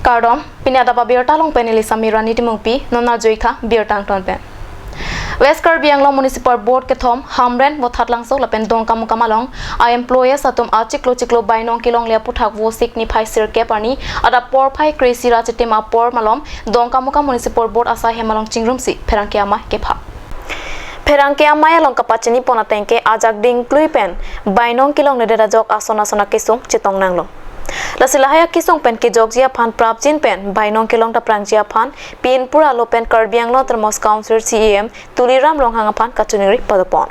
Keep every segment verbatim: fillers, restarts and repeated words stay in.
Kardom, pini adap abirta along pen neli Samira Nitimungpi, non arjuikha birta angton pen. West Karbi Anglong Municipal Board kethom, Hamren, Vothatlangso lapen Dongkamukam along a-employees atum achiklo chiklo bainong kelongle aputhak Vosik niphai sirkep arni adap porphai kre-isi ra chitim apor malom Dongkamukam Municipal Board asai hem along chingrumsi pherangke amei kepha. Pherangke amei along kapachini pon ateng ke ajak dingklui pen bainong kelongledet ajok ason ason akesung chetong nanglo. Lasi lahai akesung pen kejokji aphan prapjin pen bainong kelong ta prangji aphan pinpur alo pen Karbi Anglong Autonomous Council C E M Tuliram Ronghang aphan kachiningri padopon.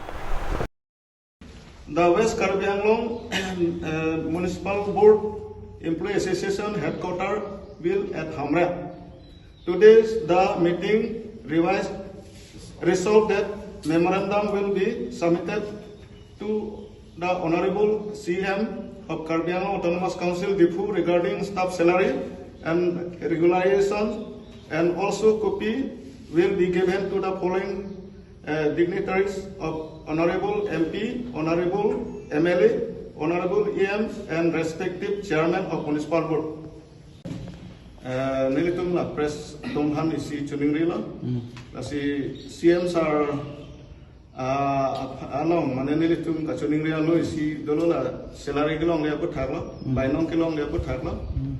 The West Karbi Anglong uh, Municipal Board Employee Association headquarter will at Hamren. Today's the meeting revised, resolved that memorandum will be submitted to the Honorable C M of Karbi Anglong Autonomous Council Diphu regarding staff salary and regulation, and also copy will be given to the following uh, dignitaries of Honorable M P, Honorable M L A, Honorable E M, and respective chairman of municipal board. Uh, nelitum la press atum aphan isi chiningrilo. Hmm. Lasi C M sir, uh, ap- along mane nelitum kachiningri alo isi dolo la salary kelongle aputhak lo, Hmm. bainong kelongle aputhak lo. Hmm.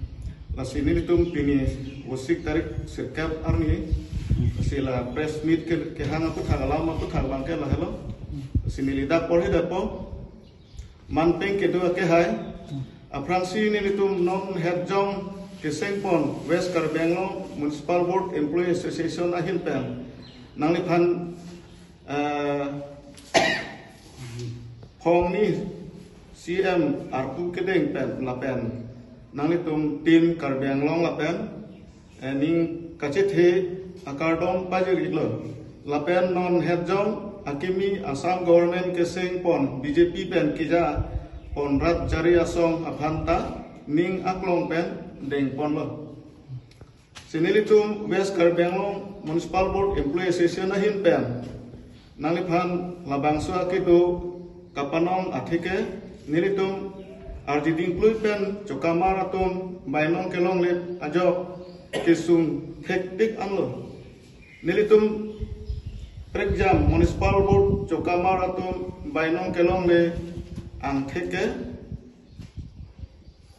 Lasi nelitum pini Vosik tarik sirkep arni. Hmm. Lasi la press meet ke kehang aputhak alam aputhak abang ke lahelo. Hmm. Lasi neli dak porhi dapo. Manpeng kedo akehai. Aphrangsi nelitum non hetjong keseng pon West Karbi Anglong Municipal Board Employee Association ahin pen nangliphan, eh, phongni C M arpu kedeng pen lapen nanglitum team Karbi Anglong lapen eh, ning kachethe akardom pajir-iklo. Lapen non hetjong akimi Assam government keseng pon B J P pen keja pon rat jari asong aphan ta ning aklong pen dengponlo. Si nelitum West Karbi Anglong Municipal Board Employee Association ahin pen nangliphan labangso akedo kapanong atheke nelitum arjiding klui pen chokamar atum bainong kelongle ajok kesung thektik anlo. Nelitum prekjam Municipal Board chokamar atum bainong kelongle angtheke,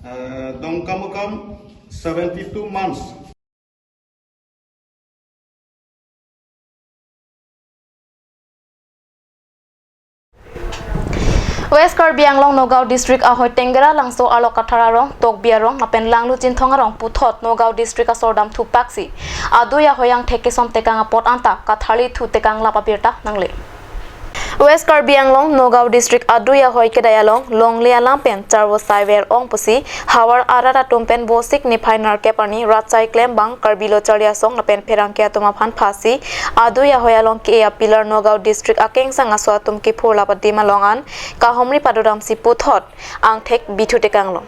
eh, Dongkamukam seventy two months. West Karbi Anglong Nagaon District ahoi Tenggeralangso arlo Kathar arong, Tokbi arong, lapen Langluchinthong arong puthot Nagaon District asordam thupaksi adui ahoi angthek kesom tekang apot anta katharli thu tekang lap abirta nangle. West Karbi Anglong Nagaon District adui ahoi kedai along longle alam pen charvo saiver ong pusi havar arat atum pen Vosik niphai nerkep arni rat chai klembang Karbi Lo Charli Asong lapen pherangke atum aphan phasi adui ahoi along ke-e a-pillar Nagaon District akengsang aso atum kephurlap adim along an kahomri padodamsi puthot angthek bithu tekanglo.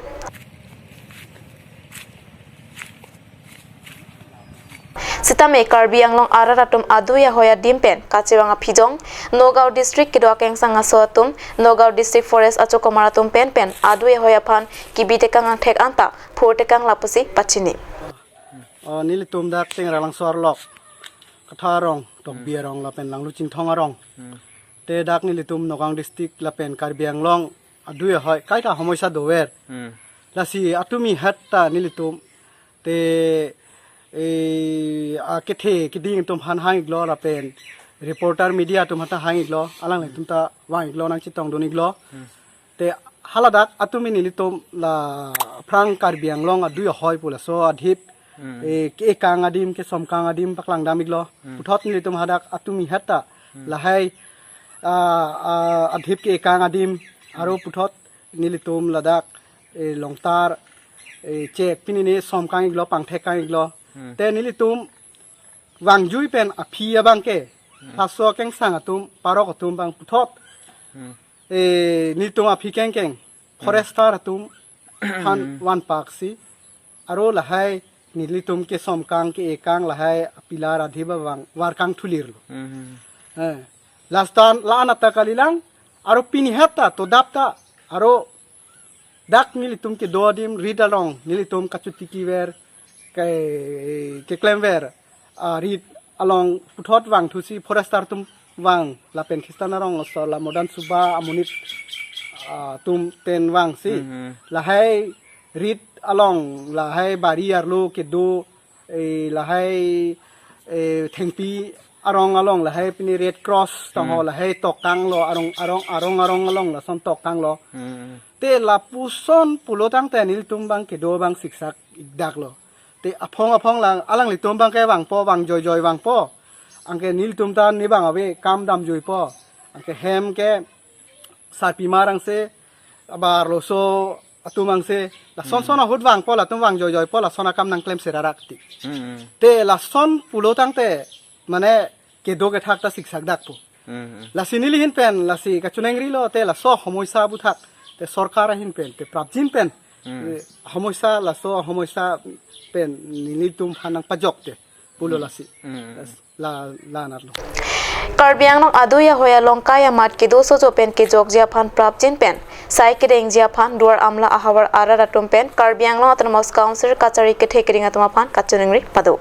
Sitame Karbi Anglong arat atum adui ahoi adim pen kachevang aphijong Nagaon District kedo akengsang aso atum, Nagaon District Forest achokomar atum pen pen adui ahoi aphan kebi tekang angthek anta phur tekang lap pusi pachini. Oh, nelitum dak Tenggeralangso arlo Kathar arong, Tokbi arong lapen Langluchinthong arong. Hmm. Te dak nelitum Nagaon District lapen Karbi Anglong adui ahoi kaita homoi sa dover. Hmm. Lasi atumi hatta nelitum te, eh, akethe keding atum aphan hang-iklo lapen reporter media atum aphan ta hang-iklo, alanglitum ta vang-iklo, nangchetongdun-iklo. Hmm. Te haladak atumi nelitum la aphrang Karbi Anglong adui ahoi pu laso adhip, Hmm. eh, ke-ekang adim, kesomkang adim paklangdam-iklo. Hmm. Puthot nelitum hadak atumi hatta Hmm. lahai, ah, ah, adhip ke-ekang adim, aro puthot nelitum ladak, eh, longtar, eh, chek pinine somkang-iklo, pangthekkang-iklo. Hmm. Te nelitum vangjui pen aphi abang ke, Hmm. laso akengsang atum, parok atum abang puthot. Hmm. Eh, nelitum aphi kengkeng, Hmm. forester atum aphan Hmm. vanpaksi, aro lahai nelitum kesomkang ke-ekang lahai pillar adhip abang varkang thulir lo. Hmm. Eh, last time la-an ata kalilang, aro pini hatta todap ta, aro dak nelitum kedo adim rit along nelitum kachotiki ver, ke keklemver, ah, rit along puthot vangthusi forester atum vang lapen Khristan arong asor la Madan Suba amonit, ah, atum pen vangsi. Mhm. Lahai rit along, lahai bari arlo kedo, eh, lahai, eh, thengpi arong along, lahai pini Red Cross tangho, Hmm. lahai tokanglo, arong, arong, arong, arong along lason tokanglo. Hmm. Te lapuson pulo tangte nelitum abang kedo abang siksak ik daklo. Te aphong aphong lang, alanglitum abang ke vangpo, vang joijoi vangpo. Anke nelitum ta ne abang ave kam damjuipo. Anke hem ke sarpimar angse, abar loso atum angse, lason son Hmm. ahut vangpo, latum vang joijoipo, lason akam nangklem serarak ti. Hmm. Te lason pulo tangte, mane kedo kethak ta siksak dakpo. Hmm. Lasi neli ahin pen, lasi kachuningrilo, te laso homosya aputhak, te sorkar ahin pen, te prapjin pen, Hmm. eh, homosya, laso homosya pen nelitum aphan nangpajok te pulo Hmm. lasi. Hmm. La, la anarlo. Karbi Anglong adui ahoi along kai amat kedo sojo pen kejokji aphan prapjin pen sai kedengji aphan Duar Amla ahavar arat atum pen Karbi Anglong Autonomous Council kachari kethe kering atum aphan kachiningri pado.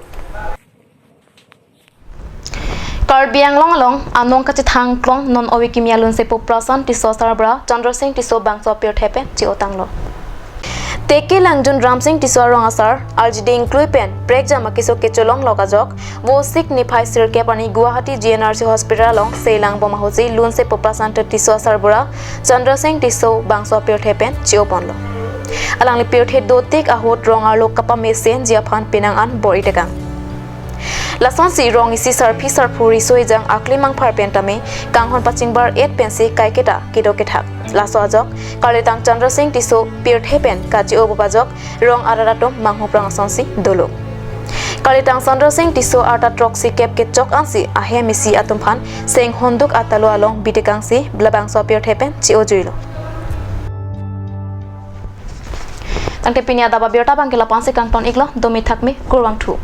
Karbi Anglong along anong kachethang klong non ove kimi alunsepo Prasanth Tisso asarbura Chandra Singh Tisso bangso apirthe pen chi-otanglo. Teke Langjun Ram Singh Tisso arong asar, arjideng klui pen prekjam akeso kecholong lok ajok, Vosik niphai sirkep arni Guwahati G N R C Hospital along selang bom ahutsi lunsepo Prasanth Tisso asarbura Chandra Singh Tisso bangso apirthe pen chi-oponlo. Alangli pirthe dotik ahut rong arlo kapamesenji aphan penang an bor-itekang. Lasonsi rong isi sarpi sarpo riso ejang akli mangphar pen tame kanghon pachingbar et pensi kaiketa kedo kethak. Laso ajok, karlitang Chandra Singh Tisso pirthe pen kachi-o bom ajok rong arat atum manghuprang asonsi dolo. Karlitang Chandra Singh Tisso arta throksi kep kechok ansi ahem isi atum aphan Senghonduk atalo along bitekangsi labangso apirthe pen chi-ojuilo. Tangte pini adap abirta abang ke la-ansi kangton iklo, domi thakmi, kurvangthu.